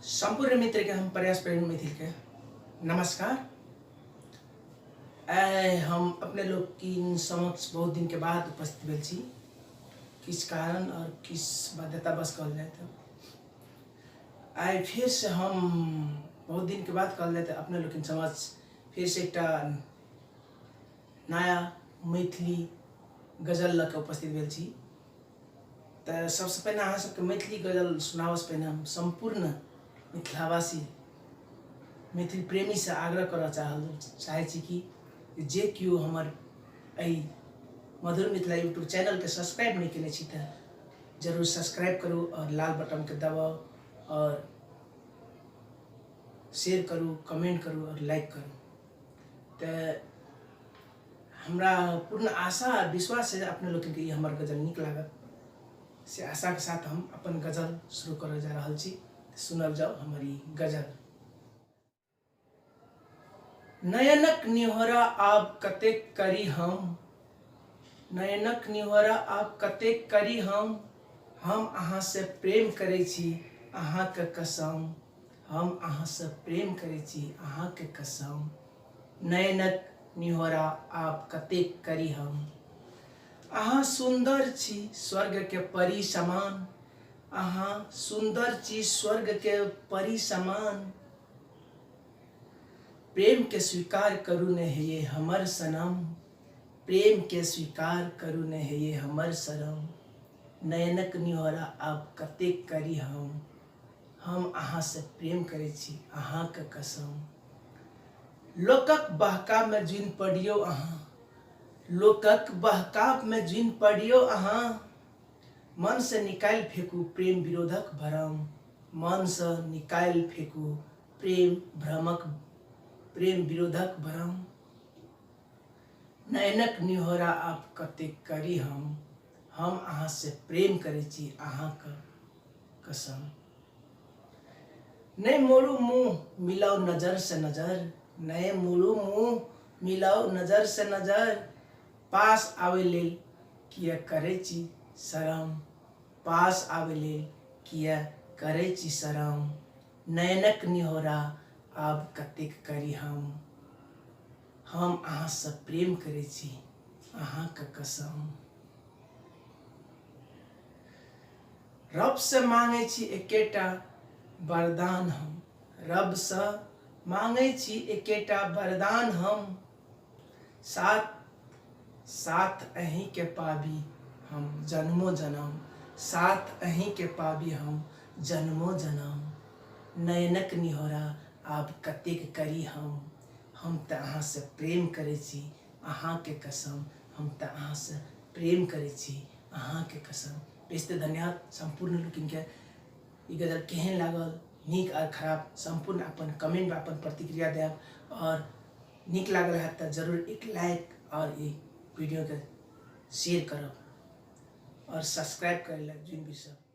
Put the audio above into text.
सम्पूर्ण मित्र के हम प्रयास प्रेमी मैथिल के नमस्कार। आइ हम अपने लोग की समक्ष बहुत दिन के बाद उपस्थित भेल छी, किस कारण और किस बाध्यतावश कहल जाए तो आइ फिर से हम बहुत दिन के बाद कहल जाए तो अपने लोग समक्ष फिर से एकटा नया मैथिली गजल लऽ के उपस्थित भेल छी। तऽ सबसँ पहिने अहाँ सबके मैथिली गजल सुनाबऽसँ पहिने हम सम्पूर्ण मिथिलावासी मैथिली प्रेमीसँ आग्रह करऽ चाहै छी कि जे केओ हमर एहि मधुर मिथिला यूट्यूब चैनलके सब्सक्राइब नहि केने छी तऽ जरूर सब्सक्राइब करू आओर लाल बटनके दबाउ आओर शेयर करू, कमेंट करू आओर लाइक करू। तऽ हमरा पूर्ण आशा आ विश्वास है अपने लोकनिके ई हमर गजल नीक लागत, से आशाके साथ हम अपन गजल शुरू करऽ जा रहल छी। सुनल जाउ हमर ई गजल। नयनक निहोरा आब कतेक करी हम, नयनक निहोरा आब कतेक करी हम अहाँसँ प्रेम करै छी अहाँके कसम, हम अहाँसँ प्रेम करै छी अहाँके कसम, नयनक निहोरा आब कतेक करी हम। अहाँ सुन्दर छी स्वर्गके परी समान, अहाँ सुन्दर छी स्वर्गके परी समान, प्रेमके स्वीकार करू ने हे हमर सनम, प्रेमके स्वीकार करू ने हे हमर सनम, नयनक निहोरा आब कतेक करी हम अहाँसँ प्रेम करै छी अहाँके कसम। लोकक बहकामे जुनि पड़ियौ अहाँ, लोकक बहकावमे जुनि पड़ियौ अहाँ, मनसँ निकालि फेकू प्रेम विरोधक भ्रम, मनसँ निकालि फेकू प्रेम भ्रमक प्रेम विरोधक भ्रम, नयनक निहोरा आब कतेक करी हम अहाँसँ प्रेम करै छी अहाँके कसम। नहि मोड़ू मुँह मिलाउ नजर से नजर, नहि मोड़ू मुँह मिलाउ नजर से नजर, पास आबै लेल किया करै छी शरम, पास आबै लेल किया करै छी शरम, नयनक निहोरा आब कतेक करी हम अहाँसँ प्रेम करै छी अहाँके कसम। रबसँ मांगै छी एकेटा वरदान हम, रबसँ मांगै छी एकेटा वरदान हम, साथ साथ अहीँके पाबी हम जन्मो जनम, साथ अहीँके पाबी हम जन्मो जनम, नयनक निहोरा आब कतेक करी हम तऽ अहाँसँ प्रेम करै छी अहाँके कसम, हम तऽ अहाँसँ प्रेम करै छी अहाँके कसम। बेस तऽ धन्यवाद सम्पूर्ण लोकनिके। ई गजल केहन लागल, नीक आओर खराब सम्पूर्ण अपन कमेंटमे अपन प्रतिक्रिया देब, आओर नीक लागल हैत तऽ जरूर एक लाइक आओर ई वीडियोके शेयर करब आओर सब्सक्राइब करै लए जुनि बिसरब।